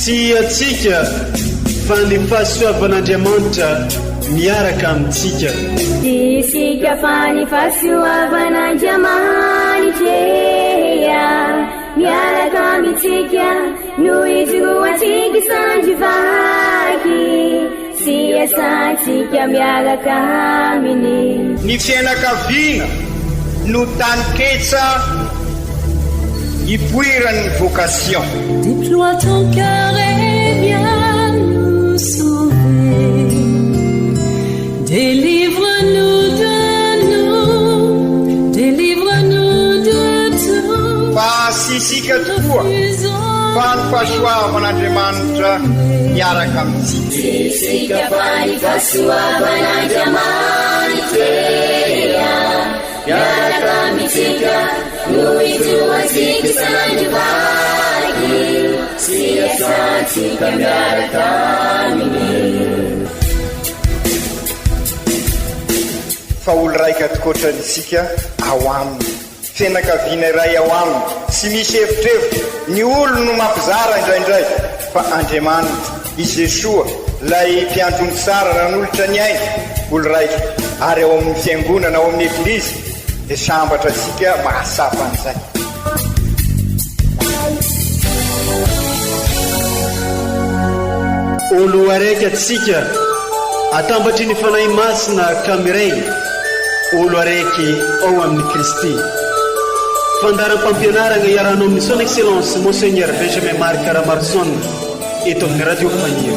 Tsy antsika fa ny fahasoavan'Andriamanitra miaraka amintsika. Tsy isika fa ny fahasoavan'Andriamanitra miaraka amintsika no ijoroantsika sandry vaky sy iasantsika miaraka aminy. Ny fianakaviana no taninketsa ipoiran'ny vocation. Déploie ton cœur et viens nous sauver Délivre-nous de nous, délivre-nous de tout Fa tsy isika tokoa fa ny fahasoavan'Andriamanitra miaraka amintsika. Tsy isika fa ny fahasoavan'Andriamanitra miaraka amintsika no ijoroantsika isan'andro vaky sy iasantsika miaraka aminy. Fa olo raika tokoatrany isika ao aminy. Fianakaviana iray ao aminy, tsy misy evitrevitra, ny olony no mampizara indraindray, fa Andriamanitra, i Jesoa, ilay Mpiandry omby tsara nanolotra ny ainy, olo raika, ary ao amin'ny Fiangonana, ao amin'ny Eglizy, dia sambatra isika mahatsapa an'izay. Olo araiky atsika, atambatry ny Fanahy Masina ka miray, olo araiky ao amin'i Kristy. Fandaharam-pampianaragna iarahanao amin'ny Son Excellence Monseigneur Benjamin Marc Ramaroson eto amin'ny Radio Faniry.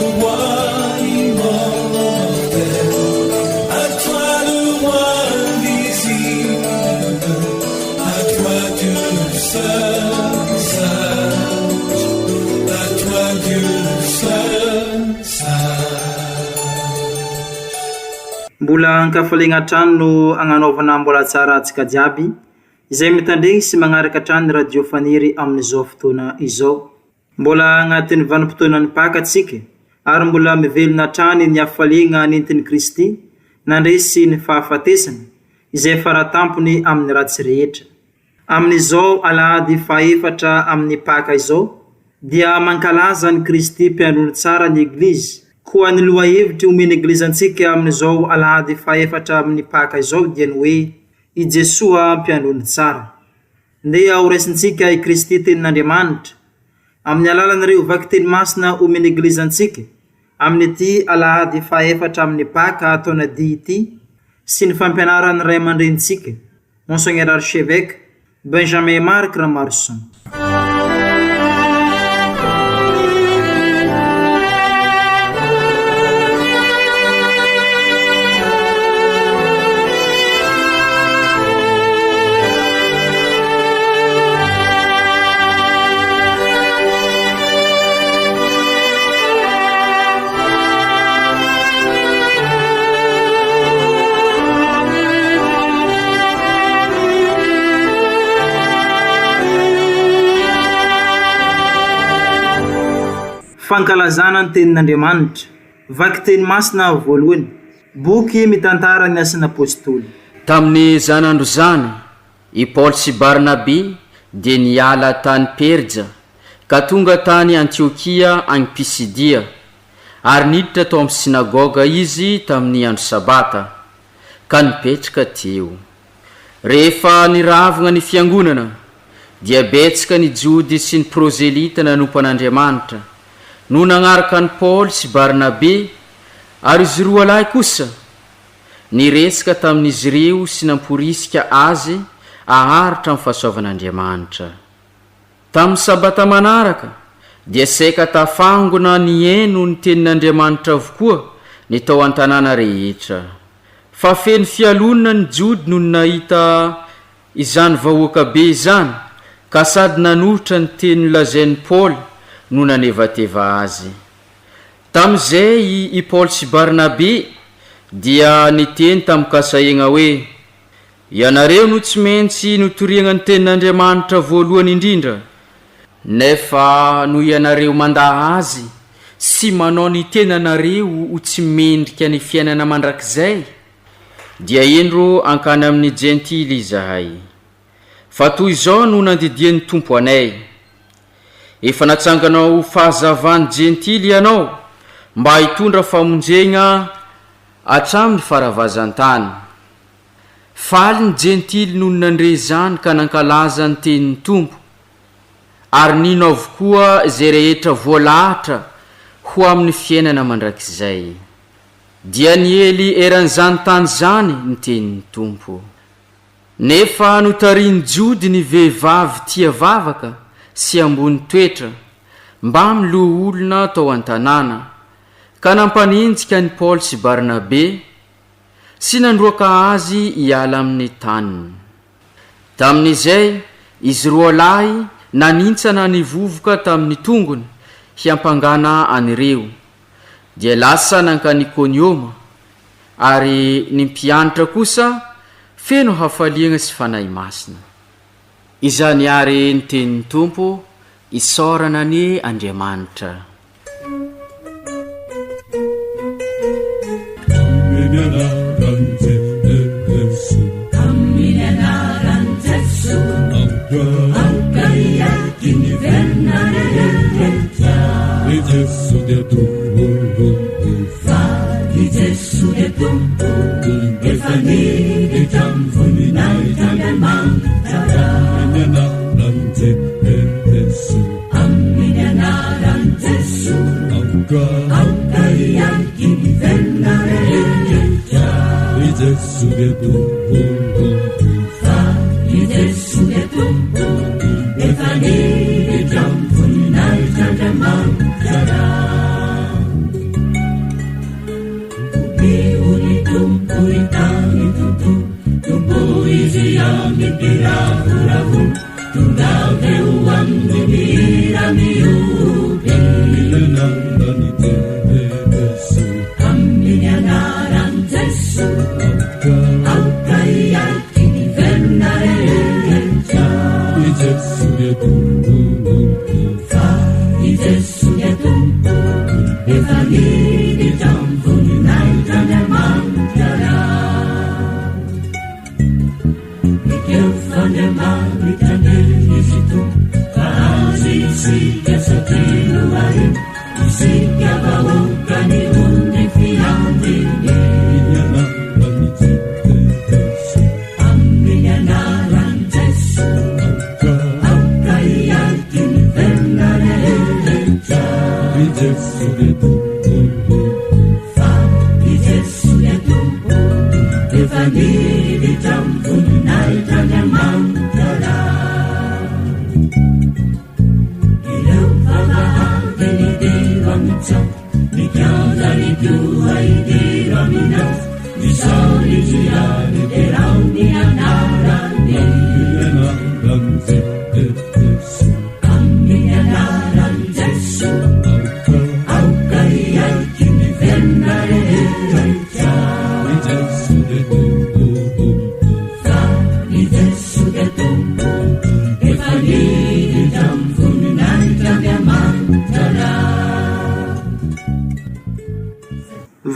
Mbola ankafaliagna hatrany no agnanaovana mbola tsara antsika jiaby izay mitandregny sy magnaraka hatrany Radio Faniry amin'izao fotoana izao. Mbola agnatin'ny vanim-potoanan'ny Paka antsika ary mbola mivelona hatrany ny hafaliagna nentin'i Kristy nandresy ny fahafatesana izay faratampony amin'ny ratsy rehetra. Amin'izao alahady fahaefatra amin'ny Paka izao dia mankalaza an'i Kristy Mpiandrondro tsara ny Eglizy. Koa ny lohahevitry omen'ny Eglizy antsika amin'izao alahady fahaefatra amin'ny Paka izao dia ny hoe I Jesoa Mpiandrondro tsara. Ndeha horaisintsika i Kristy Tenin'Andriamanitra amin'ny alalan'ireo vakiteny masina omen'ny Eglizy antsika amin'ity alahady fahaefatra amin'ny Paka taona dia ity sy ny fampianaran'ny Ray aman-drenintsika Monseigneur Archevêque Benjamin Marc Ramaroson. Fankalazana ny Tenin'Andriamanitra, Vakiteny Masina voalohany, Boky mitantara ny asan'ny Apostoly. Tamin'izany andro izany, i Paoly sy Barnabe dia niala tany Perja ka tonga tany Antiokia any Pisidia, ary niditra tao amin'ny synagoga izy tamin'ny andro Sabata, ka nipetraka teo. Rehefa niravona ny fiangonana, dia betsaka ny Jody sy ny prozelita nanompo an'Andriamanitra, no nagnaraka an'i Paoly sy Barnabe, ary izy roa lahy kosa, niresaka tamin'izy ireo sy namporisika azy haharitra amin'ny fahasoavan'Andriamanitra. Tamin'ny Sabata manaraka, dia saika tafangona nihaino ny tenin'Andriamanitra avokoa ny tao an-tanàna rehetra. Fa feno fialonana ny Jody nony nahita izany vahoaka be izany, ka sady nanoritra ny teny nolazain'i Paoly no nanevateva azy. Tamin'izay i Paoly sy Barnabe dia niteny tamin-kasahiana hoe, Ianareo no tsy maintsy notoriagna ny Tenin'Andriamanitra voalohany indrindra, nefa noho ianareo mandà azy sy manao ny tenanareo ho tsy mendrika ny fiainana mandrakizay, dia indro hankany amin'ny Jentily izahay. Fa toy izao no nandidian'ny Tompo anay. Efa natsanganao ho fahazavan'ny Jentily Ianao, mba hitondra famonjena hatramin'ny faravazan-tany. Faly ny Jentily nony nandre izany ka nankalaza ny tenin'ny Tompo, ary nino avokoa izay rehetra voalahatra ho amin'ny fiainana mandrakizay. Dia niely eran'izany tany izany ny tenin'ny Tompo. Nefa notarihin'i Jody ny vehivavy tia vavaka sy ambony toetra, mbamin'ny loholona tao an-tanàna, ka nampanenjika an'i Paoly sy Barnabe, sy nandroaka azy hiala amin'ny taniny. Tamin'izay, izy roalahy nanintsana ny vovoka tamin'ny tongony hiampangana an'ireo, dia lasa nankany Ikonioma, ary ny mpianatra kosa feno hafaliagna sy Fanahy Masina. Izany àry ny tenin'ny Tompo, isaorana anie Andriamanitra.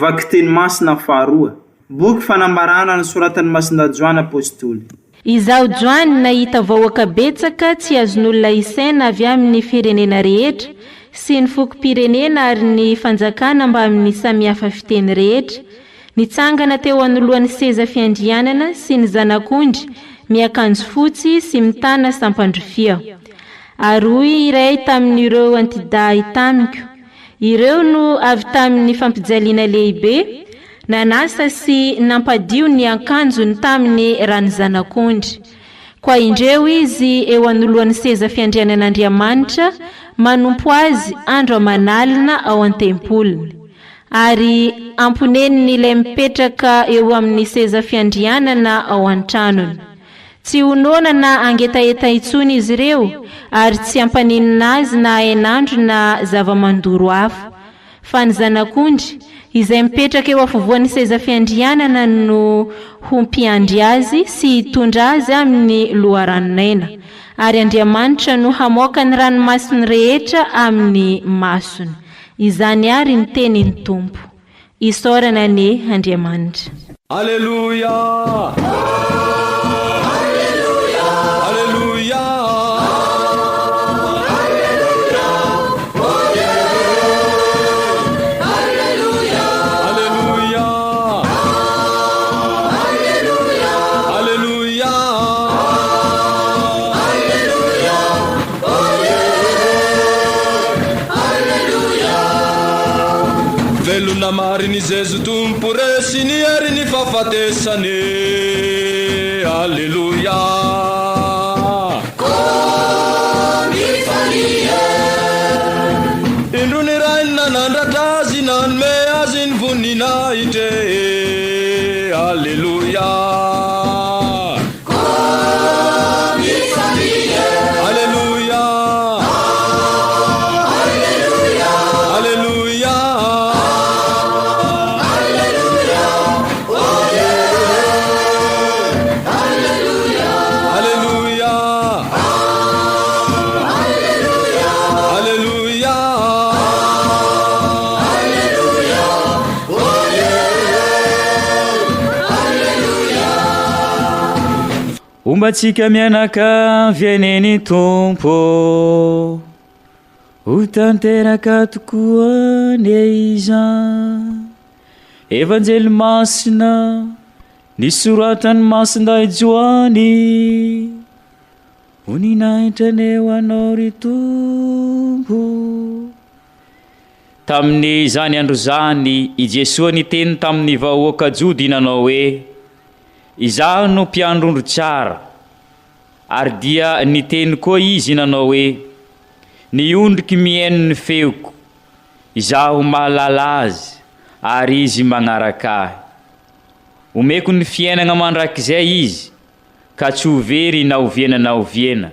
Vakiteny masina faharoa. Boky fanambarana nosoratan'i Masindahy Joany Apostoly. Izaho Joany nahita vahoaka betsaka tsy azon'olona isaina avy amin'ny firenena rehetra, sy ny fokom-pirenena ary ny fanjakana mbamin'ny samihafa fiteny rehetra, nitsangana teo anoloan'ny seza fiandrianana sy ny Zanak'ondry miakanjo fotsy sy mitana sampan-drofia. Ary hoy iray tamin'ireo antidahy tamiko, Ireo no avy tamin'ny fampijaliana lehibe, nanasa sy nampadio ny akanjony tamin'ny ran'ny Zanak'ondry. Koa indreo izy eo anoloan'ny seza fiandrianan'Andriamanitra, manompo Azy andro aman'alina ao an-tempoliny. Ary amponenin'Ilay mipetraka eo amin'ny seza fiandrianana ao an-tranony. Tsy ho noana na hangetaheta intsony izy ireo, ary tsy hampaninona azy na hainandro na zava-mandoro hafa. Fa ny Zanak'ondry, izay mipetraka eo afovoan'ny seza fiandrianana no ho mpiandry azy sy hitondra azy amin'ny loharanon'aina, ary Andriamanitra no hamoaka ny ranomasony rehetra amin'ny masony. Izany àry ny tenin'ny Tompo. Isaorana anie Andriamanitra. Aleloia! Aleloia! Velona marina i Jeso Tompo resy ny hery ny fahafatesany Aleloia. Koa mifalia. Indro ny Rainy nanandratra Azy nanome Azy ny voninahitra e Aleloia. Koa mifalia. Aleloia. Aleloia. Aleloia. Aleloia. Aleloia. Aleloia. Aleloia. Aleloia. Aleloia. Aleloia. Homba antsika mianakavy anie ny Tompo. Ho tanteraka tokoa anie izany. Evanjely masina nisoratan'i Masindahy Joany. Voninahitra anie ho anao ry Tompo. Tamin'izany andro izany, i Jesoa niteny tamin'ny vahoaka Jody nanao hoe, Izaho no mpiandry ondry tsara. Ary dia niteny koa Izy nanao hoe, Ny ondriko mihaino ny feoko, Izaho mahalala azy, ary izy magnaraka Ahy. Omeko ny fiainagna mandrakizay izy, ka tsy ho very na oviana na oviana,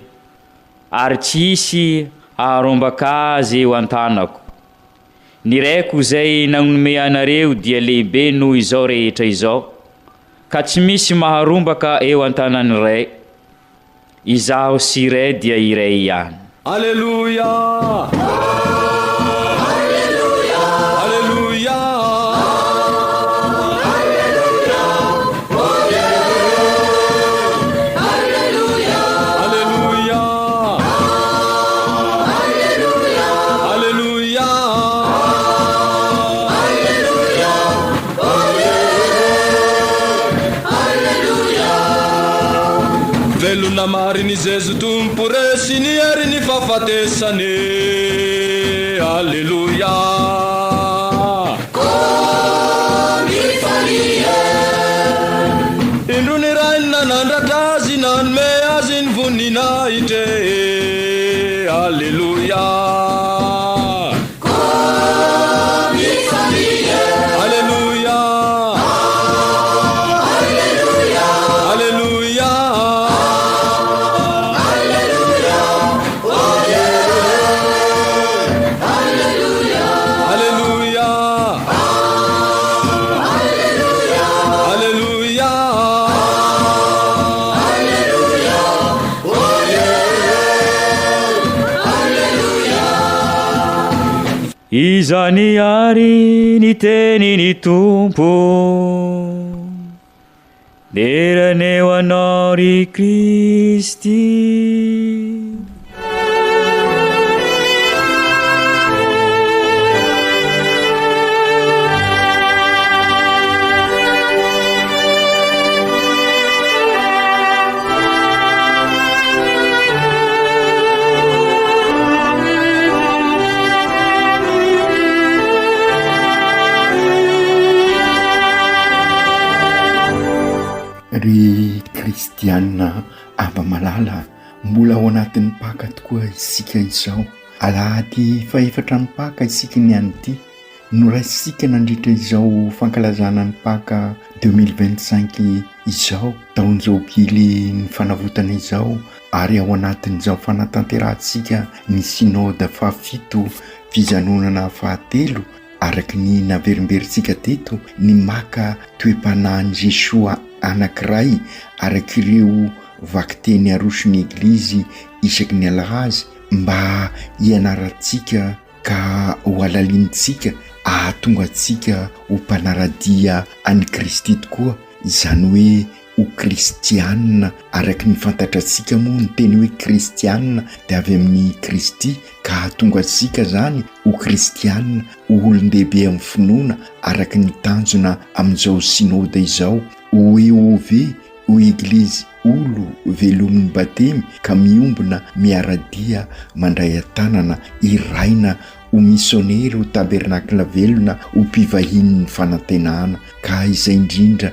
ary tsy hisy haharombaka azy eo an-tanako. Ny Raiko izay nagnome anareo dia lehibe noho izao rehetra izao, ka tsy misy maharombaka eo an-tanan'ny Ray. Izaho sy Ray dia iray ihany. Aleloia! Aleloia! Aleloia! Aleloia! Aleloia! Aleloia! Aleloia! Aleloia! Aleloia! Aleloia! Velona marina i Jeso Tompo resy ny hery ny fahafatesany Aleloia! Koa mifalia. Indro ny Rainy nanandratra Azy nanome Azy ny voninahitra e Aleloia! Koa mifalia. Aleloia! Aleloia! Aleloia! Aleloia! Aleloia! Aleloia! Aleloia! Aleloia! Aleloia! Aleloia! Izany àry ny tenin'ny Tompo. Dera anie ho Anao ry Kristy. Ry kristiana hava-malala, mbola ao anatin'ny Paka tokoa isika izao. Alahady fahefatra ny Paka isika ny an'ity. Noraisintsika nandritra izao fankalazana ny Paka 2025 izao, taon-jobily ny fanavotana izao ary ao anatin'izao fanatanterahantsika ny Synoda fahafito fijanonana fahatelo araka ny naverimberintsika teto ny maka toe-panahin'i Jesoa anankiray araka ireo vakiteny aroson'ny Eglizy isaky ny alahady mba hianarantsika ka ho halalinintsika hahatonga antsika ho mpanara-dia an'i Kristy tokoa, izany hoe ho kristianina araka ny fantatrantsika moa ny teny hoe kristianina dia avy amin'i Kristy ka hahatonga antsika izany ho kristianina, ho olon-dehibe amin'ny finoana araka ny tanjona amin'izao synoda izao, ho EOV, ho Eglizy olo velomin'ny batemy ka miombona miara-dia mandray an-tanana, iraina. ho misionera, ho tabernakla velona, ho mpivahinin'ny fanantenana. Ka izay indrindra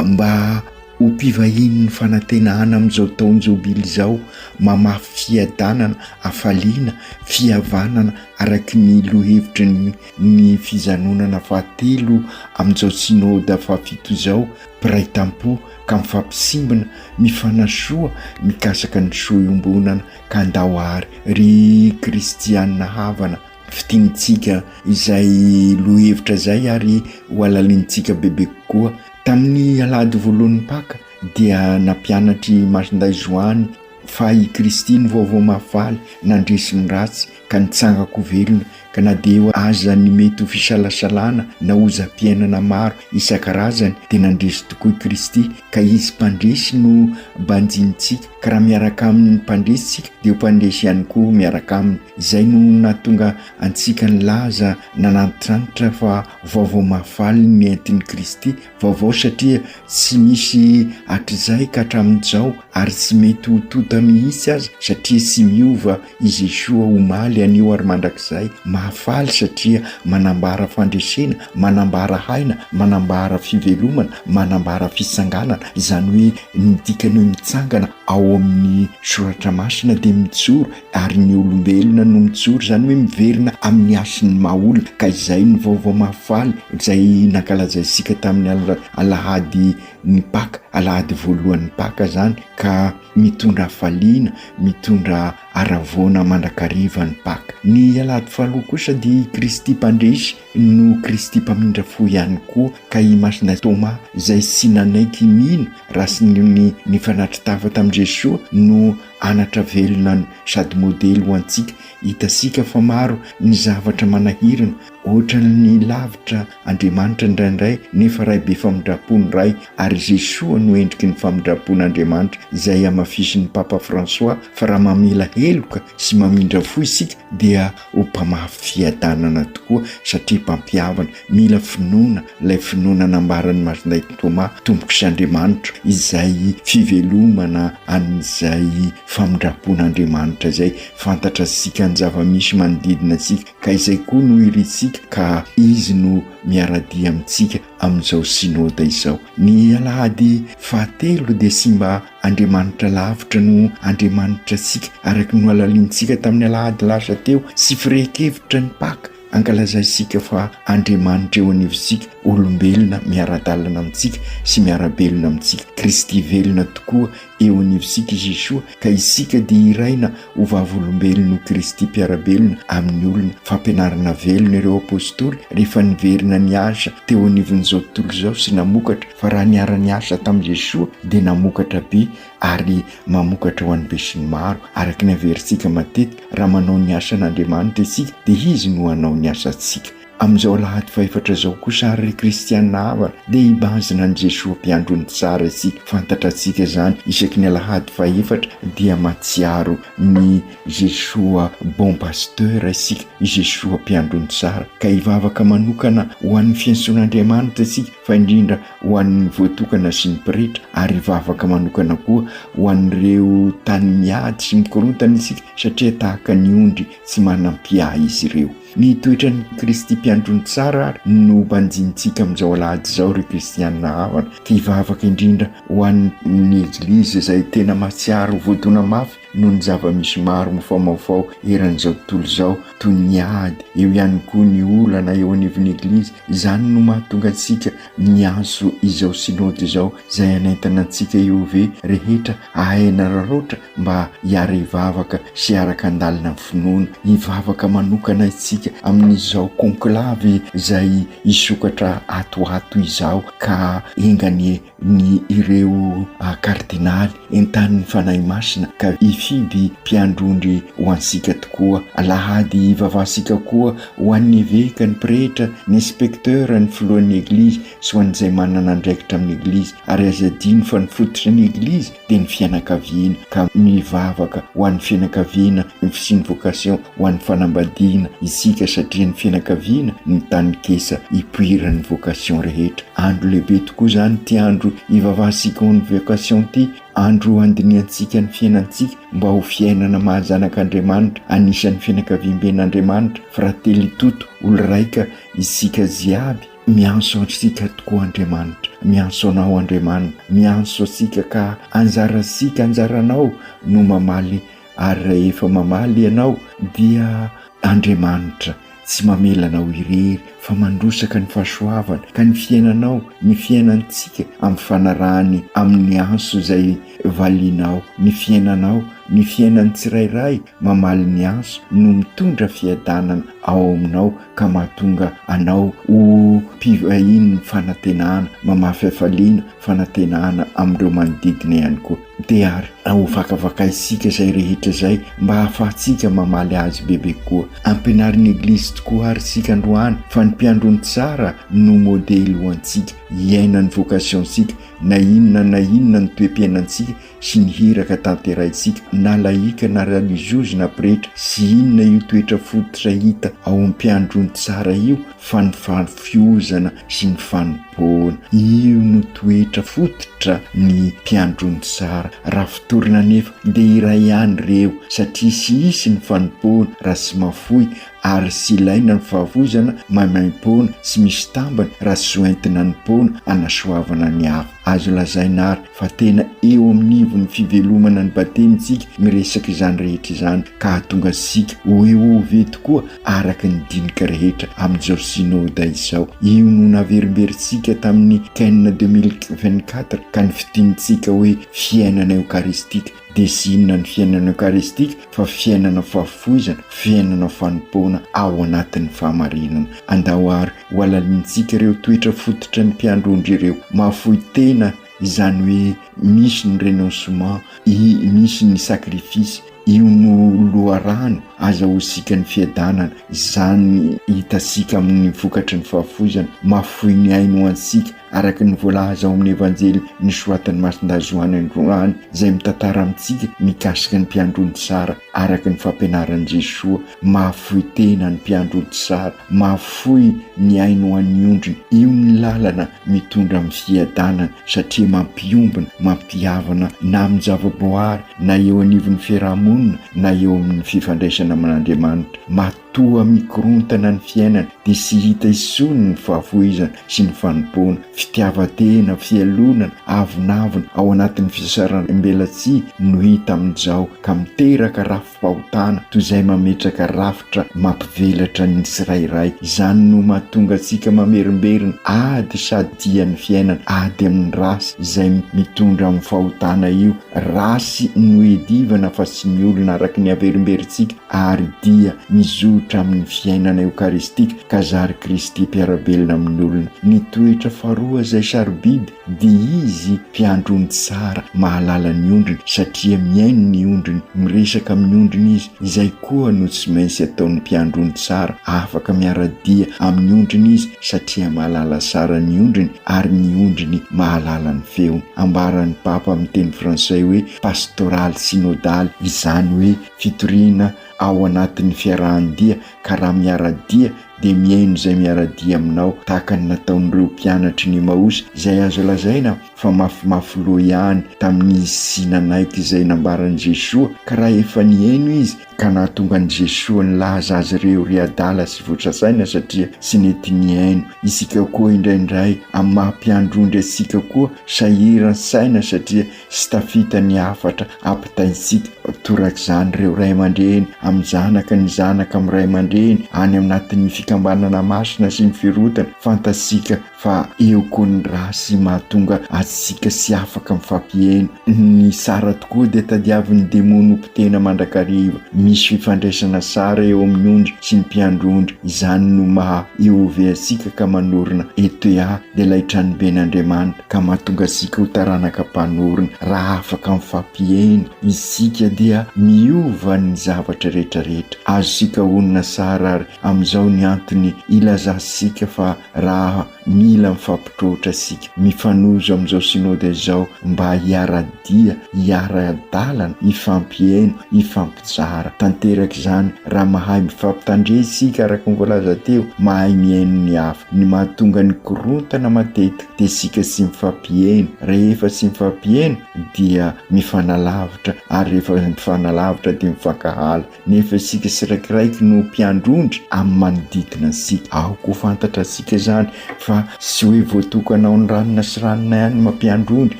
mba ho mpivahinin'ny fanantenana amin'izao taon-jobily izao, mamafy fiadanana, hafaliana, fihavanana araka ny lohevitry ny ny fizanonana fahatelo amin'izao Synoda fahafito izao, mpiray tampo ka mifampisimbina, mifanasoa, mikasaka ny soa iombonana, ka andao àry ry kristiana havana, fintinitsika izay lohevitra izay ary ho halalinintsika bebe kokoa. Tamin'ny alahady voalohan'ny Paka dia nampianatr'i Masindahy Joany fa i Kristy no vaovao mahafaly nandresy ny ratsy ka nitsangan-ko velona, ka na dia eo aza ny mety ho fisalasalana na ozam-piainana maro isan-karazany dia nandresy tokoa i Kristy, ka Izy Mpandresy no banjinintsika, ka raha miaraka amin'ny Mpandresy isika dia ho mpandresy ihany koa miaraka Aminy. Izay no nahatonga antsika nilaza nanantitrantitra fa vaovao mahafaly ny entin'i Kristy, vaovao satria tsy misy hatrizay ka hatramin'izao ary tsy mety ho tonta mihitsy aza satria tsy miova i Jesoa omaly, anio ary mandrakizay. Mahafaly satria manambara fandresena, manambara haina, manambara fivelomana, manambara fitsanganana, izany hoe ny dikany hoe mitsangana ao amin'ny soratra masina dia mijoro ary ny olombelona no mijoro, izany hoe miverina amin'ny hasin'ny maha olona, ka izay ny vaovao mahafaly izay nankalazaintsika tamin'ny alahady ny Paka, alahady voalohan'ny Paka izany, ka mitondra hafaliana, mitondra haravoana mandrakariva ny Paka. Ny alahady faharoa kosa dia i Kristy Mpandresy no Kristy Mpamindra fo ihany koa, ka i Masina Toma izay tsy nanaiky nino raha tsy ny nifanatri-tava tamin'i Jesoa no anatra velona sady modely ho antsika. Hitantsika fa maro ny zavatra manahirana, ohatran'ny lavitra Andriamanitra indraindray, nefa Ray be famindram-po ny Ray, ary Jesoa no endriky ny famindram-pon'Andriamanitra, izay hamafisin'ny Papa François fa raha mamela heloka sy mamindra fo isika dia ho mpamafy fiadanana tokoa satria mpampihavana. Mila finoana, ilay finoana nambaran'i Masindahy Toma, Tompoko sy Andriamanitro, izay fivelomana an'izay famindram-pon'Andriamanitra izay. Fantatrasika ny zava-misy manodidina antsika, ka izay koa no irintsika, ka Izy no miara-dia amintsika amin'izao Synoda izao. Ny alahady fahatelo dia tsy mba Andriamanitra lavitra no Andriamanitra antsika, araka ny nohalalinintsika tamin'ny alahady lasa teo, tsy firehan-kevitra ny Paka. Ankalazaintsika fa Andriamanitra eo anivontsika, olombelona miara-dalana amintsika sy miara-belona amintsika. Kristy velona tokoa eo anivontsika i Jesoa ka isika dia hiraina ho vavolombelon'io Kristy mpiara-belona amin'ny olona. Fampianarana velona ireo Apostoly rehefa niverina niasa teo anivon'izao tontolo izao sy namokatra fa raha niara-niasa tamin'i Jesoa dia namokatra be ary mamokatra ho an'ny besinimaro. Araka ny averintsika matetika, raha manao ny asan'Andriamanitra isika dia Izy no hanao ny asantsika. Amin'izao alahady fahefatra izao kosa ary ry kristiana havana dia hibanjina an'i Jesoa mpiandry ny tsara isika. Fantatrantsika izany, isaky ny alahady fahefatra dia mahatsiaro ny Jesoa bon pasteur isika, i Jesoa mpiandry ny tsara. Ka hivavaka manokana ho an'ny fiantsoan'Andriamanitra isika fa indrindra ho an'ny voatokana sy ny pretra ary hivavaka manokana koa ho an'ireo tany miady sy mikorontana isika satria tahaka ny ondry tsy manam-piahy izy ireo. Ny toetran'i Kristy Mpiandry ny tsara ary no banjinintsika amin'izao alahady izao ry kristianina havana. Te hivavaka indrindra ho an'ny Eglizy izay tena mahatsiaro ho voadona mafy noho ny zava-misy maro mifamaofao eran'izao tontolo izao toy ny ady, eo ihany koa ny olana eo anivon'ny Eglizy. Izany no mahatonga antsika miantso izao Synode izao izay hanentana antsika EOV rehetra hahay hanararaotra mba hiara-hivavaka sy hiaraka handalina ny finoana. Hivavaka manokana isika amin'izao conclave izay hisokatra ato ho ato izao ka enga anie ny ireo kardinaly entanin'ny Fanahy Masina ka hifidy mpiandry ondry ho antsika tokoa. Alahady hivavahantsika koa ho an'ny eveka, ny pretra, ny inspecteur, ny filohan'ny eglizy sy ho an'izay manana andraikitra amin'ny eglizy. Ary aza adino fa ny fototry ny eglizy dia ny fianakaviana ka mivavaka ho an'ny fianakaviana ny fisian'ny vocation ho an'ny fanambadiana isika satria ny fianakaviana no taninkesa ipoiran'ny vocation rehetra. Andro lehibe tokoa izany ity andro hivavahantsika ho an'ny vocation ity. Andro handinihantsika ny fiainantsika mba ho fiainana maha zanak'Andriamanitra, anisan'ny fianakaviamben'Andriamanitra, Fratelli tutti, olo-raika isika jiaby. Miantso antsika tokoa Andriamanitra, miantso anao Andriamanitra, miantso antsika ka anjarantsika, anjaranao no mamaly ary rehefa mamaly ianao dia Andriamanitra tsy mamela anao irery fa mandrosaka ny fahasoavana ka ny fiainanao, ny fiainantsika amin'ny fanarahany amin'ny antso izay valianao, ny fiainanao, ny fiainan'ny tsirairay mamaly ny antso no mitondra fiadanana ao aminao ka mahatonga anao ho mpivahinin'ny fanantenana, mamafy hafaliana, fanantenana amin'ireo manodidina ihany koa. Dia ary hovakavakaintsika izay rehetra izay mba hahafahantsika mamaly azy bebe kokoa. Ampianarin'ny Eglizy tokoa ary isika androany fa ny mpiandry ny tsara no modely ho antsika, hiaina ny vocation-tsika na inona na inona ny toe-piainantsika sy ny hiraka tanterahintsika na laika na raliziozy na pretra sy inona io toetra fototra hita ao amin'ny mpiandry ny tsara io fa ny fafiozana sy ny fanompoana. Io no toetra fototra ny mpiandry ny tsara. Raha fotorina anefa dia iray ihany ireo satria tsy hisy ny fanompoana raha tsy mafoy ary tsy ilaina ny fahafoizana maimaimpoana tsy misy tambiny raha tsy hoentina anompoana anasoavana ny hafa. Azo lazaina àry fa tena eo amin'ny ivon'ny fivelomana ny batemy isika miresaka izany rehetra izany ka hahatonga antsika ho EOV tokoa araka ny dinika rehetra amin'izao Synoda izao. Io no naverimberintsika tamin'ny Ken 2024 ka ny fitenintsika hoe fiainana eokaristika dia tsy inona ny fiainana eokaristika fa fiainana fahafoizana, fiainana fanompoana ao anatin'ny fahamarinana. Andao àry ho halalintsika ireo toetra fototra ny mpiandry ondry ireo, mahafoy tena, izany hoe misy ny renoncement, misy ny sacrifice, io no loharano azahoantsika ny fiadanana, izany hitantsika amin'ny vokatry ny fahafoizana, mahafoy ny ainy ho antsika, araka ny voalaza ao amin'ny Evanjely nosoratan'i Masindahy Joany androany, izay mitantara amintsika mikasika ny mpiandry ondry tsara araka ny fampianaran'i Jesoa, mahafoy tena ny mpiandry ondry tsara, mahafoy ny ainy ho an'ny ondriny, io ny lalana mitondra amin'ny fiadanana satria mampiombona, mampihavana na amin-javaboary na eo anivon'ny fiaraha-monina na eo amin'ny fifandraisana amin'Andriamanitra. Matoa mikorontana ny fiainana dia tsy hita intsony ny fahafoizana sy ny fanompoana, fitiavan-tena, fialonana, avonavona ao anatin'ny fisaram-belatsihy no hita amin'izao ka miteraka rafi-pahotana toy izay mametraka rafitra mampivelatra ny tsirairay. Izany no mahatonga antsika mamerimberina ady sady tia ny fiainana, ady amin'ny ratsy izay mitondra amin'ny fahotana io. Ratsy no iadivana fa tsy ny olona araka ny averimberintsika ary dia mizotra amin'ny fiainana eokaristika ka zary Kristy mpiara-belona amin'ny olona. Ny toetra faharoa izay sarobidy dia izy mpiandry ondry tsara, mahalala ny ondriny satria mihaino ny ondriny, miresaka amin'ny ondriny izy, izay koa no tsy maintsy ataon'ny mpiandry ondry tsara, afaka miara-dia amin'ny ondriny izy satria mahalala tsara ny ondriny ary ny ondriny mahalala ny feony. Ambaran'ny Papa amin'ny teny frantsay hoe pastoraly synodaly, izany hoe fitoriana ao anatin'ny fiarahan-dia ka raha miara-dia dia mihaino izay miara-dia aminao tahaka ny nataon'ireo mpianatry ny Emaosy izay azo lazaina fa mafimafy loha ihany tamin'izy tsy nanaiky izay nambaran'i Jesoa ka raha efa nihaino izy ka nahatonga an'i Jesoa nilaza azy ireo ry adala sy votra saina satria tsy nety nihaino. Isika koa indraindray amin'ny maha mpiandry ondry antsika koa sahiran-tsaina satria tsy tafita ny hafatra ampitaintsika. Torak'izany ireo ray aman-dreny amin'ny zanaka, ny zanaka amin'ny ray aman-dreny, any anatin'ny fikambanana masina sy ny firodana. Fantatsika fa eo koa ny ratsy mahatonga antsika tsy afaka mifampiheno. Ny tsara tokoa dia tadiavin'ny demony ho mpitena mandrakariva. Misy fifandraisana tsara eo amin'ny ondry sy ny mpiandry ondry. Izany no maha EOV antsika ka manorina ETA dia ilay tranoben'Andriamanitra ka mahatonga antsika ho taranaka mpanorina. Raha afaka mifampiheno isika dia miova ny zavatra rehetra rehetra. Azontsika honina tsara ary amin'izao ny antony ilazantsika fa Raha. Mila mifampitroatra isika, mifanojo amin'izao Synoda izao mba hiara-dia, hiara-dalana, hifampihaino, hifampitsara. Tanteraka izany raha mahay mifampitandre isika araka ny voalaza teo, mahay mihaino ny hafa. Ny mahatonga ny korontana matetika dia isika tsy mifampihaino, rehefa tsy mifampihaino dia mifanalavitra ary rehefa mifanalavitra dia mifankahala. Nefa isika tsiraikiraiky no mpiandry ondry amin'ny manodidina antsika. Aoka ho fantatra antsika izany fa tsy hoe voatokana ao ny ranona sy ranona ihany ny mampiandry ondry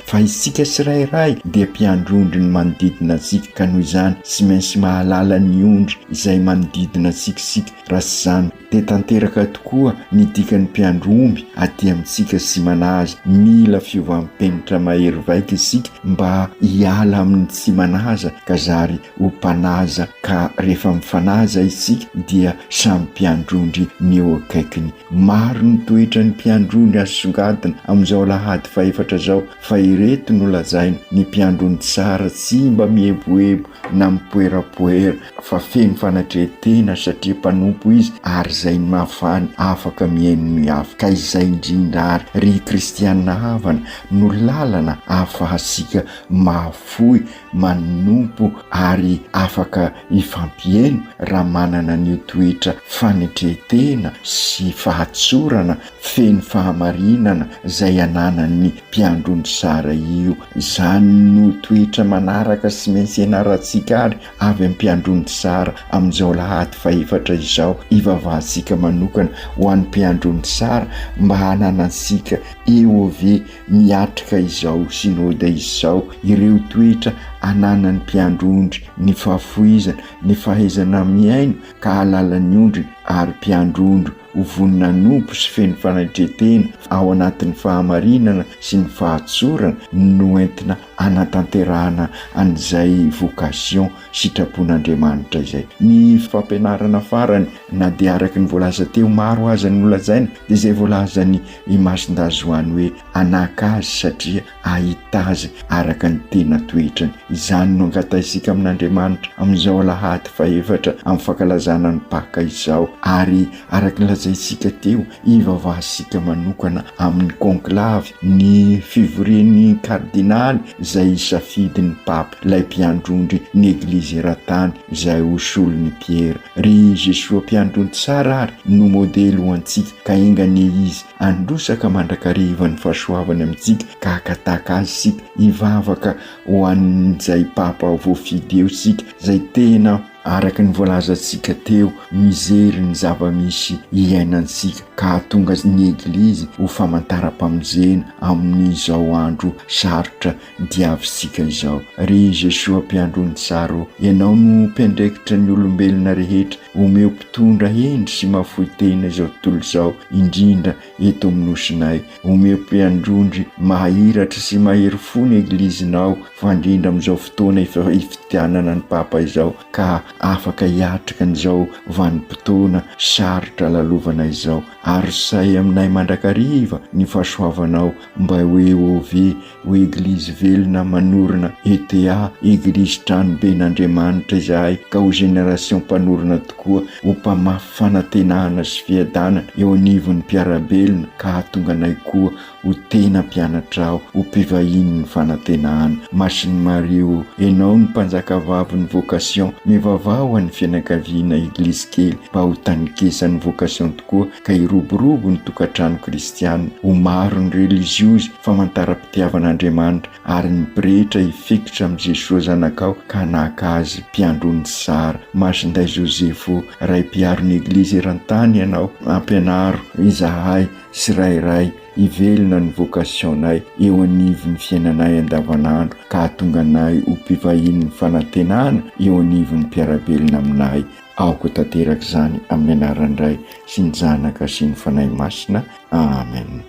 fa isika tsirairay dia mpiandry ondry ny manodidina antsika ka noho izany tsy maintsy mahalala ny ondry izay manodidina antsika isika raha tsy izany dia tanteraka tokoa ny dikan'ny mpiandry omby aty amintsika sy manaza. Mila fiovam-penitra mahery vaika isika mba hiala amin'ny tsy manaza ka zary ho mpanaza ka rehefa mifanaza isika dia samy mpiandry ondry ny eo akaikiny. Maro ny toetran'ny mpiandry ondry asongadina amin'izao alahady fahefatra izao fa ireto no lazaina, ny mpiandry ondry tsara tsy mba mieboebo na mipoerapoera fa feno fanatrehan-tena satria mpanompo izy ary izay ny mafany afaka mihaino ny hafa. Ka izay indrindra ary ry kristiana havana no lalana ahafahantsika mahafoy, manompo ary afaka hifampihaino raha manana an'io toetra fanetren-tena sy fahatsorana feno fahamarinana izay ananan'ny mpiandry ondry tsara io. Izany no toetra manaraka sy maintsy ianarantsika ary avy amin'ny mpiandry ondry tsara amin'izao alahady fahefatra izao. Ivavahantsika manokana ho an'ny mpiandry ondry tsara mba hananantsika EOV miatrika izao synoda izao ireo toetra ananan'ny mpiandry ondry, ny fahafoizana, ny fahaizana mihaino ka hahalala ny ondriny ary mpiandry ondry ho vonona hanompo sy feno fanetren-tena ao anatin'ny fahamarinana sy ny fahatsorana no entina hanatanterahana an'izay vocation sitrapon'Andriamanitra izay. Ny fampianarana farany, na dia araka ny voalaza teo maro aza no lazaina, dia izay voalazan'i Masindahy Joany hoe anaka azy satria hahita azy araka ny tena toetrany. Izany no angatahintsika amin'Andriamanitra amin'izao alahady fahefatra amin'ny fankalazana ny Paka izao, ary araka ny lazaintsika teo, hivavahantsika manokana amin'ny Conclave, ny fivorian'ny kardinaly izay hisafidy ny Papa, ilay mpiandry ondry ny Eglizy eran-tany izay ho solon'i Piera. Ry Jesoa mpiandry ondry tsara ary no modely ho antsika ka enga anie Izy handrotsaka mandrakariva ny fahasoavany amintsika ka haka-tahaka Azy isika, hivavaka ho an'izay Papa voafidy eo isika, izay tena, araka ny voalazantsika teo, mijery ny zava-misy iainantsika ka hahatonga ny Eglizy ho famantaram-pamonjena amin'izao andro sarotra diavintsika izao. Ry Jesoa Mpiandry ony tsara ô, Ianao no mpiandraikitra ny olombelona rehetra, omeo mpitondra hendry sy mahafoy tena izao tontolo izao, indrindra eto amin'ny Nosinay. Omeo mpiandry ondry mahiratra sy mahery fo ny Eglizinao, fa indrindra amin'izao fotoana ifidianana ny Papa izao, ka afaka hiatrika an'izao vanim-potoana sarotra lalovana izao. Arosay aminay mandrakariva ny fahasoavanao mba ho EOV, ho Eglizy velona manorina ETA, Eglizy Tranoben'Andriamanitra izahay ka ho génération mpanorina tokoa, ho mpamafy fanantenana sy fiadanana eo anivon'ny mpiara-belona ka hahatonga anay koa ho tena mpianatrao, ho mpivahinin'ny fanantenana. Masin'i Maria o, Ianao no mpanjakavavin'ny vocation, mivavaha ho an'ny fianakaviana Eglizy kely mba ho tanikesan'ny vocation tokoa ka hiroborobo ny tokantrano kristiana, ho maro ny reliziozy, famantaram-pitiavan'Andriamanitra, ary ny pretra hifikitra amin'i Jesoa Zanakao ka hanahaka Azy mpiandry ony tsara. Masindahy Josefo, Ray mpiaro ny Eglizy eran-tany Ianao, ampianaro izahay tsirairay hivelona ny vocation-nay eo anivon'ny fiainanay andavanandro ka hahatonga anay ho mpivahinin'ny fanantenana eo anivon'ny mpiara-belona aminay. Aoka ho tanteraka izany amin'ny anaran'ny Ray sy ny Zanaka sy ny Fanahy Masina. Amen.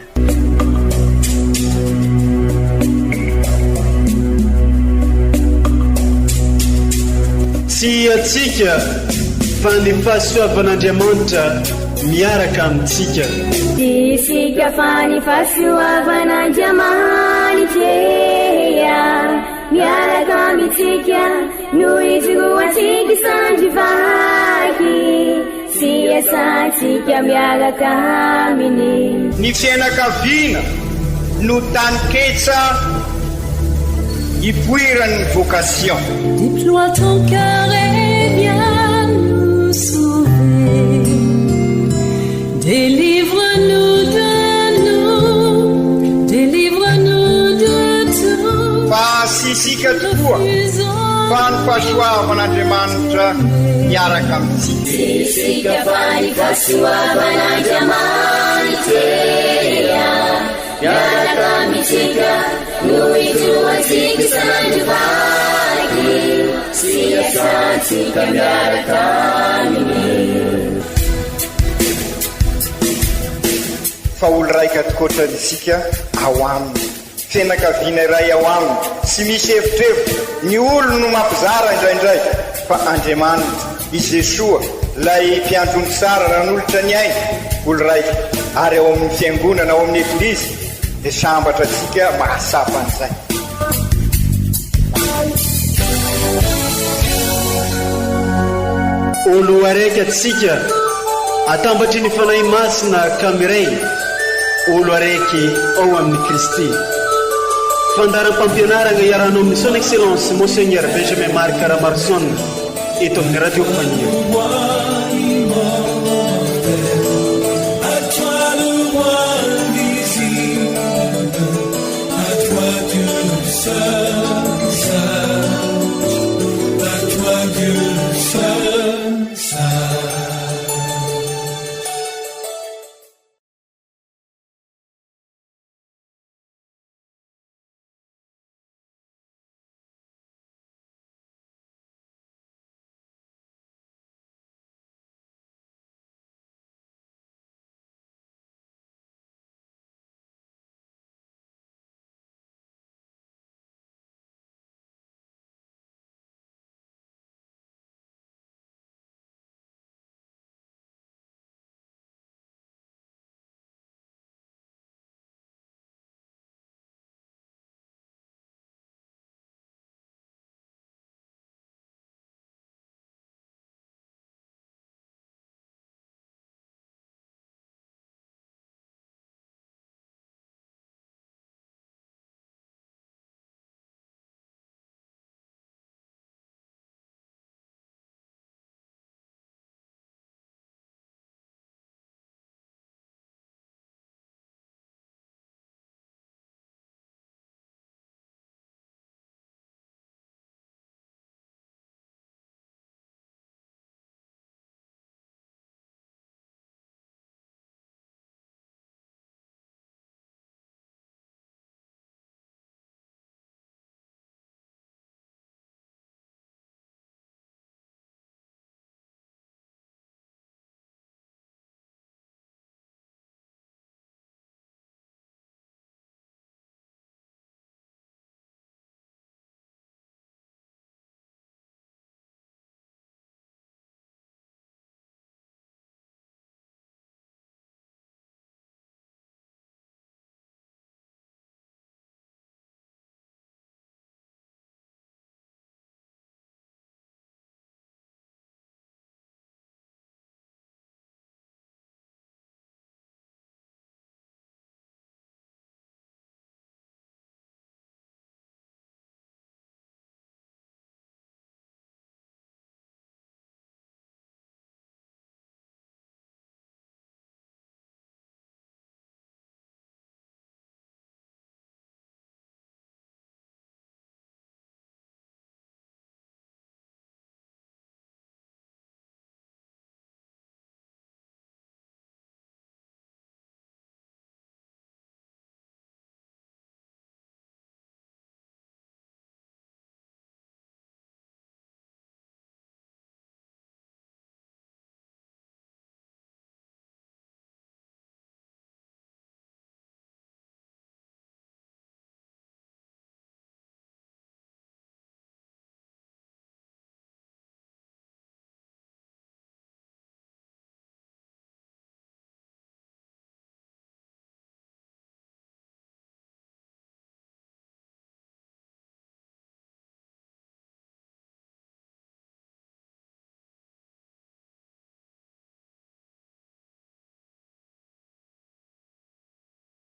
Tsy antsika fa ny fahasoavan'Andriamanitra miaraka amintsika. Tsy isika fa ny fahasoavan'Andriamanitra miaraka amintsika no ijoroantsika sandry vaky. Sy iasantsika miaraka aminy. Ny fiainakaviana no taninketsa ipoiran'ny vocation. Déploie ton cœur et viens nous sauver. Délivre-nous de nous, délivre-nous de tout. Fa tsy isika tokoa fa ny fahasoavan'Andriamanitra miaraka amintsika. Tsy isika fa ny fahasoavan'Andriamanitra miaraka amintsika no ijoroantsika isan'andro vaky sy iasantsika miaraka aminy. Fa olo raika tokoatra isika ao aminy. Fianakaviana iray ao aminy, tsy misy evitrevitra, ny olony no mampizara indraindray, fa Andriamanitra, i Jesoa, ilay mpiandry ondry tsara nanolotra ny ainy, olo raika, ary ao amin'ny fiangonana, ao amin'ny Eglizy, dia sambatra antsika mahatsapa an'izay. Olo araiky antsika atambatry ny Fanahy Masina ka miray olo araiky ao amin'i Kristy. Fandaharam-pampianaragna iarahanao amin'ny Son Excellence Monseigneur Benjamin Marc Ramaroson eto amin'ny Radio Faniry.